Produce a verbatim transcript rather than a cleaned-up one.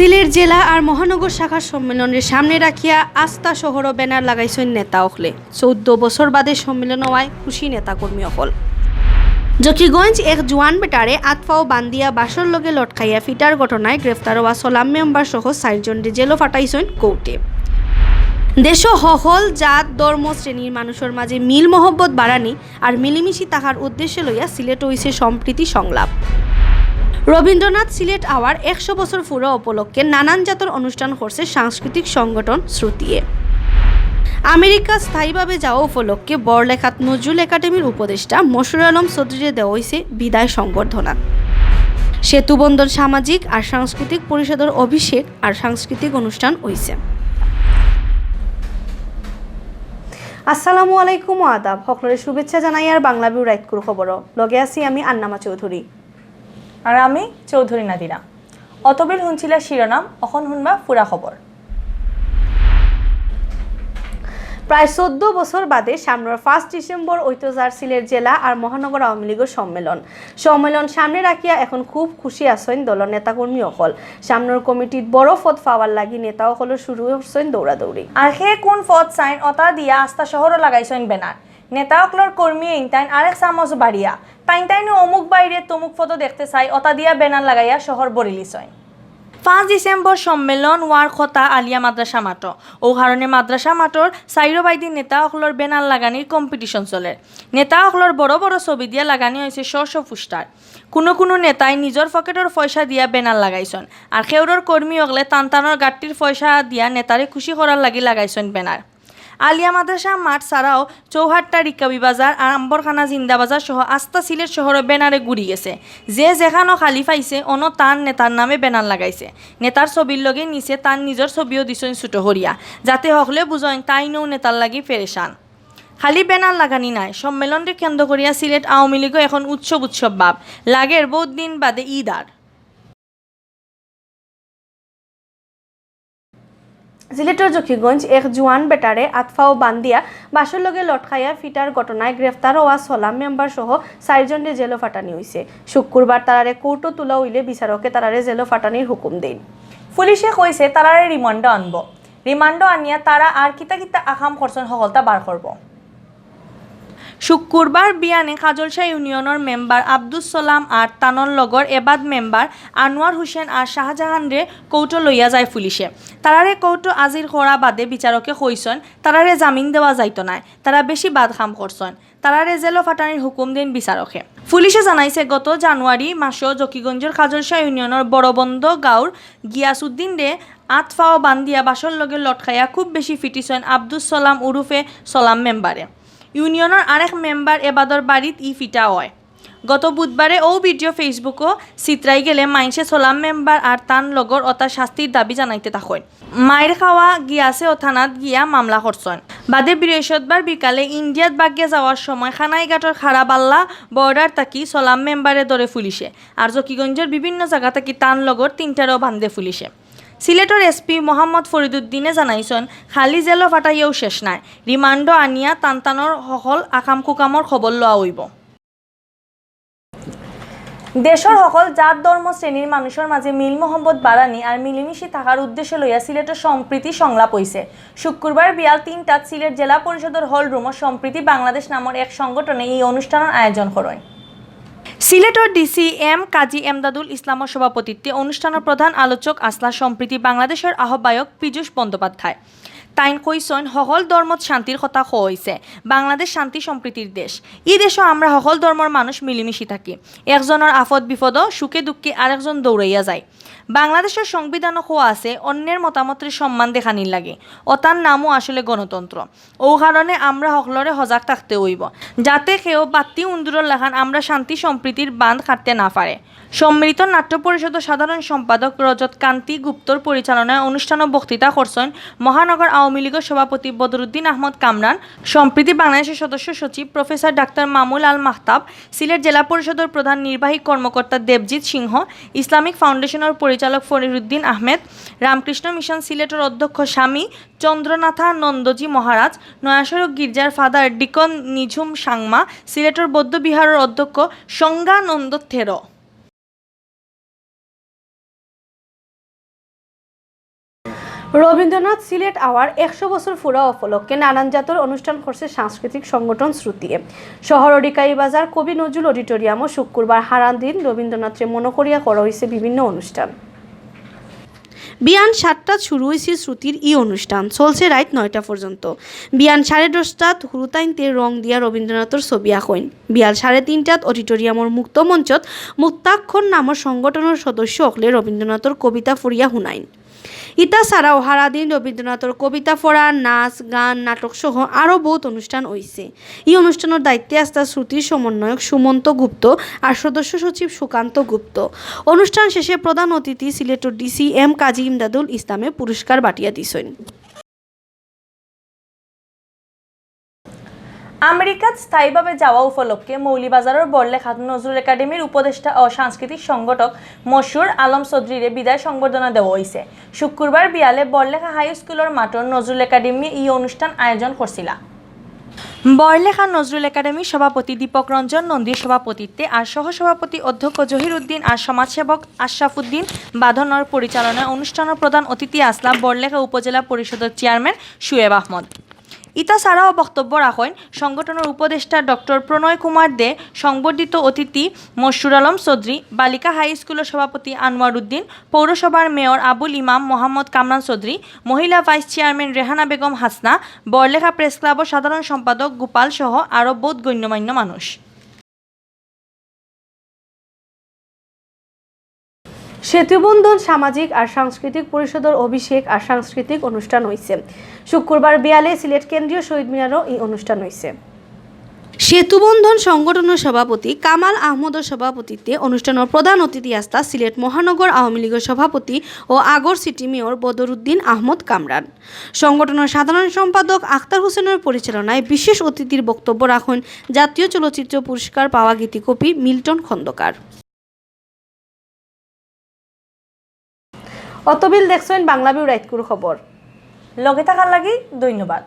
সিলেট জেলা আর মহানগর শাখার সম্মেলনরে সামনে রাখিয়া আস্তা শহরো ব্যানার লাগাইছইন নেতা অকলে। চৌদ্দ বছর বাদে সম্মেলন অওয়ায় খুশি নেতাকর্মী অকল। জকিগঞ্জ এক জোয়ান বেটারে আতফাও বান্দিয়া বাঁশর লগে লটকাইয়া ফিটার ঘটনায় গ্রেফতার অওয়া সলাম মেম্বার সহ চাইরজনরে জেলো ফাটাইছইন কোর্টে। দেশো হকল জাত, ধর্ম, শ্রেণীর মানুষর মাঝে মিল মহব্বত বাড়ানি আর মিলিমিশি থাকার উদ্দেশ্য লইয়া সিলেট অইছে সম্প্রীতি সংলাপ। রবীন্দ্রনাথ সিলেট আওয়ার একশো বছর পুরা উপলক্ষে নানান জাতর অনুষ্ঠান করছে সাংস্কৃতিক সংগঠন শ্রুতিয়ে। আমেরিকা স্থায়ীভাবে যাওয়া উপলক্ষে বড়লেখাত নজরুল একাডেমির উপদেষ্টা মশিউর আলম চৌধুরীরে দেওয়া অইছে বিদায় সংবর্ধনা। সেতুবন্ধন সামাজিক আর সাংস্কৃতিক পরিষদর অভিষেক আর সাংস্কৃতিক অনুষ্ঠান অইছে। আসসালামু আলাইকুম ও আদাব। হকলরে শুভেচ্ছা জানাইয়ার বাংলা ভিউ রাইতকুর খবরো। লগে আছি আমি আন্নামা চৌধুরী। আর আমি চৌধুরী নাদিরা। অতবিল হুনছিলা শিরোনাম, অখন হুনবা পুরা খবর। প্রায় চৌদ্দ বছর বাদে সামনর পাঁচ ডিসেম্বর অইতো যার সিলেট জেলা আর মহানগর আওয়ামী লীগর সম্মেলন। সম্মেলন সামনে রাখিয়া এখন খুব খুশি আছইন দলর নেতাকর্মী অকল। সামনর কমিটিত বড় পদ পাওয়ার লাগি নেতা অকলর শুরু করছইন দৌড়াদৌড়ি। আর হে কুন পদ চাইন অতা দিয়া আস্তা শহরো লাগাইছইন ব্যানার। নেতা অকলর কর্মী ইনতাইন আরেক চামচ বাড়িয়া। তাইন তাইনও অমুক বাইরে তমুক পদো দেখতে চাই, অতা দিয়া ব্যানার লাগাইয়া শহর ভরিলিছইন। পাঁচ ডিসেম্বর সম্মেলন অওয়ার কথা আলিয়া মাদ্রাসা মাঠো। অউ কারণে মাদ্রাসা মাঠর চাইরো বাইদি নেতা অকলর ব্যানার লাগানির কম্পিটিশন চলের। নেতা অকলর বড় বড় ছবি দিয়া লাগানি অইছে শ শ পোস্টার। কুনু কুনু নেতায় নিজর পকেটর পয়সা দিয়া ব্যানার লাগাইছইন, আর কেউরর কর্মী অকলে তান তানর গাট্টির পয়সা দিয়া নেতারে খুশি করার লাগি লাগাইছইন ব্যানার। আলিয়া মাদ্রাসা মাঠ ছাড়াও চৌহাট্টা, রিকাবি বাজার আর আম্বরখানা, জিন্দা বাজার সহ আস্তা সিলেট শহরো ব্যানারে ঘুরি গেছে। যে যেখানো খালি পাইছে, অনো তান নেতার নামে ব্যানার লাগাইছে। নেতার ছবির লগে নিচে তান নিজর ছবিও দিছইন ছুটো করিয়া, যাতে হকলে বুঝইন তাইনও নেতার লাগি পেরেশান। খালি ব্যানার লাগানি নায়, সম্মেলনরে কেন্দ্র করিয়া সিলেট আওয়ামী লীগও এখন উৎসব উৎসব ভাব। লাগের বউত দিন বাদে ঈদ আর। সিলেটর জকিগঞ্জ এক জুয়ান বেটারে আতফাও বান্দিয়া বাঁশর লগে লটকাইয়া ফিটার ঘটনায় গ্রেফতার অওয়া সলাম মেম্বার সহ চাইরজনরে জেলো ফাটানি অইছে। শুক্কুরবার তারারে কোর্টো তুলা অইলে বিচারকে তারারে জেলো ফাটানির হুকুম দেইন। পুলিশে কইছে তারারে রিমান্ডো আনবো। রিমান্ডো আনিয়া তারা আর কিতা কিতা আকাম করছইন হকলতা বার করবো। শুক্কুরবার বিয়ানে কাজলশাহ ইউনিয়নর মেম্বার আব্দুস সালাম আর তানর লগর এবাদ মেম্বার আনোয়ার হোসেন আর শাহজাহানরে কোর্টো লইয়া যায় পুলিশে। তারারে কোর্টো আজির করা বাদে বিচারকে কইছইন তারারে জামিন দেওয়া যাইতো নায়, তারা বেশি বাদ কাম করছইন। তারারে জেলো ফাটানির হুকুম দেইন বিচারকে। পুলিশে জানাইছে, গত জানুয়ারি মাসো জকিগঞ্জর কাজলশাহ ইউনিয়নর বড়বন্দ গাঁওর গিয়াসউদ্দিনরে আতফাও বান্দিয়া বাঁশর লগে লটকাইয়া খুব বেশি ফিটিছইন আব্দুস সালাম উরুফে সলাম মেম্বারে। ইউনিয়নর আরেক মেম্বার এবাদর বাড়িত ই ফিটা অয়। গত বুধবারে অউ ভিডিও Facebookও ছিতরাই গেলে মাইনষে সলাম মেম্বার আর তান লগর অতা শাস্তির দাবি জানাইতে থাকইন। মাইর খাওয়া গিয়াসেও থানাত গিয়া মামলা করছইন। বাদে বৃহস্পতিবার বিকালে ইন্ডিয়াত বাগিয়া যাওয়ার সময় কানাইঘাটর খারাবাল্লা বর্ডার থাকি সলাম মেম্বারে ধরে পুলিশে। আর জকিগঞ্জর বিভিন্ন জাগা থাকি তান লগর তিনটারেও বান্ধে পুলিশে। সিলেটর এসপি মোহাম্মদ ফরিদুদ্দিনে জানাইছইন, খালি জেলো ফাটাইয়াও শেষ নায়, রিমান্ডো আনিয়া তান তানর হকল আকাম কুকামর খবর লওয়া অইবো। দেশর হকল জাত, ধর্ম, শ্রেণীর মানুষর মাঝে মিল মহব্বত বাড়ানি আর মিলিমিশি থাকার উদ্দেশ্য লইয়া সিলেটর সম্প্রীতি সংলাপ অইছে। শুক্কুরবার বিয়াল তিনটাত সিলেট জেলা পরিষদর হল রুমো সম্প্রীতি বাংলাদেশ নামর এক সংগঠনে ই অনুষ্ঠানর আয়োজন করইন। সিলেটর ডিসি এম কাজী এমদাদুল ইসলামর সভাপতিত্বে অনুষ্ঠানর প্রধান আলোচক আছলা সম্প্রীতি বাংলাদেশর আহ্বায়ক পীযূষ বন্দ্যোপাধ্যায়। তাইন কইছইন, হকল ধর্মত শান্তির কথা কওয়া অইছে। বাংলাদেশ শান্তি সম্প্রীতির দেশ। ই দেশো আমরা হকল ধর্মর মানুষ মিলিমিশি থাকি। একজনর আফদ বিপদো, সুখে দুঃখে আরেকজন দৌড়াইয়া যায়। বাংলাদেশর সংবিধানো কওয়া আছে, অন্যের মতামতরে সম্মান দেখানির লাগি। অতার নামও আসলে গণতন্ত্র। অউ কারণে আমরা হকলরে হজাগ থাকতে অইবো, যাতে কেউ বাত্তি উন্দুরর লাখান আমরা শান্তি সম্প্রীতির বান্ধ কাটতে না পারে। সম্মিলিত নাট্য পরিষদর সাধারণ সম্পাদক রজত কান্তি গুপ্তর পরিচালনায় অনুষ্ঠানো বক্তৃতা করছইন মহানগর আওয়ামী লীগর সভাপতি বদরুদ্দিন আহমদ কামরান, সম্প্রীতি বাংলাদেশর সদস্য সচিব প্রফেসর ডাক্তার মামুল আল মাহতাব, সিলেট জেলা পরিষদর প্রধান নির্বাহী কর্মকর্তা দেবজিৎ সিংহ, ইসলামিক ফাউন্ডেশনর পরিচালক ফরিদুদ্দিন আহমেদ, রামকৃষ্ণ মিশন সিলেটর অধ্যক্ষ স্বামী চন্দ্রনাথানন্দজি মহারাজ, নয়াসড়ক গির্জার ফাদার ডিকন নিঝুম সাংমা, সিলেটর বৌদ্ধ বিহারর অধ্যক্ষ সংজ্ঞানন্দ থেরো। রবীন্দ্রনাথ সিলেট আওয়ার একশো বছর পুরা উপলক্ষে নানান জাতর অনুষ্ঠান করছে সাংস্কৃতিক সংগঠন শ্রুতিয়ে। শহর অধিকারী বাজার কবি নজরুল অডিটোরিয়ামও শুক্রবার হারাদিন রবীন্দ্রনাথরে মনো করিয়া করা অইছে বিভিন্ন অনুষ্ঠান। বিয়ান সাতটাত শুরু অইছে শ্রুতির ই অনুষ্ঠান, চলছে রাইত নয়টা পর্যন্ত। বিয়ান সাড়ে দশটাত হুরুতাইন্তে রং দিয়া রবীন্দ্রনাথর ছবি আঁকইন। বিয়াল সাড়ে তিনটাত অডিটোরিয়ামর মুক্ত মঞ্চত মুক্তাক্ষর নামর সংগঠনর সদস্য অকলে রবীন্দ্রনাথর কবিতা পড়িয়া হুনাইন। ইতা ছাড়াও হারাদিন রবীন্দ্রনাথর কবিতা পড়া, নাচ, গান, নাটক সহ আরও বউত অনুষ্ঠান অইছে। ই অনুষ্ঠানর দায়িত্বে আছলা শ্রুতির সমন্বয়ক সুমন্ত গুপ্ত আর সদস্য সচিব সুকান্ত গুপ্ত। অনুষ্ঠান শেষে প্রধান অতিথি সিলেটর ডিসি এম কাজী ইমদাদুল ইসলামে পুরস্কার বাটিয়া দিছইন। আমেরিকাত স্থায়ীভাবে যাওয়া উপলক্ষে মৌলভীবাজারর বড়লেখাত নজরুল একাডেমির উপদেষ্টা ও সাংস্কৃতিক সংগঠক মশরুর আলম চৌধুরীরে বিদায় সংবর্ধনা দেওয়া অইছে। শুক্রবার বিয়ালে বড়লেখা হাই স্কুলর মাঠর নজরুল একাডেমি ই অনুষ্ঠান আয়োজন করছিলা। বড়লেখা নজরুল একাডেমির সভাপতি দীপক রঞ্জন নন্দীর সভাপতিত্বে আর সহসভাপতি অধ্যক্ষ জহির উদ্দিন আর সমাজসেবক আশরাফ উদ্দিন বাঁধনর পরিচালনায় অনুষ্ঠানর প্রধান অতিথি আছলা বড়লেখা উপজেলা পরিষদর চেয়ারম্যান শুয়েব আহমদ। ইতা ছাড়াও বক্তব্য রাখইন সংগঠনর উপদেষ্টা ডক্টর প্রণয় কুমার দে, সংবর্ধিত অতিথি মশরুর আলম চৌধুরী, বালিকা হাই স্কুলর সভাপতি আনোয়ার উদ্দিন, পৌরসভার মেয়র আবুল ইমাম মোহাম্মদ কামরান চৌধুরী, মহিলা ভাইস চেয়ারম্যান রেহানা বেগম হাসনা, বড়লেখা প্রেস ক্লাবর সাধারণ সম্পাদক গোপাল সহ আরও বউত গণ্যমান্য মানুষ। সেতুবন্ধন সামাজিক আর সাংস্কৃতিক পরিষদর অভিষেক আর সাংস্কৃতিক অনুষ্ঠান অইছে। শুক্রবার বিয়ালে সিলেট কেন্দ্রীয় শহীদ মিনারও ই অনুষ্ঠান অইছে। সেতুবন্ধন সংগঠনর সভাপতি কামাল আহমদর সভাপতিত্বে অনুষ্ঠানর প্রধান অতিথি আছলা সিলেট মহানগর আওয়ামী লীগর সভাপতি ও আগর সিটি মেয়র বদরুদ্দিন আহমদ কামরান। সংগঠনর সাধারণ সম্পাদক আখতার হোসেনর পরিচালনায় বিশেষ অতিথির বক্তব্য রাখইন জাতীয় চলচ্চিত্র পুরস্কার পাওয়া গীতিকবি মিল্টন খন্দকার। অতবিল দেখছইন বাংলা ভিউ রাইতকুর খবর। লগে থাকার লাগি ধন্যবাদ।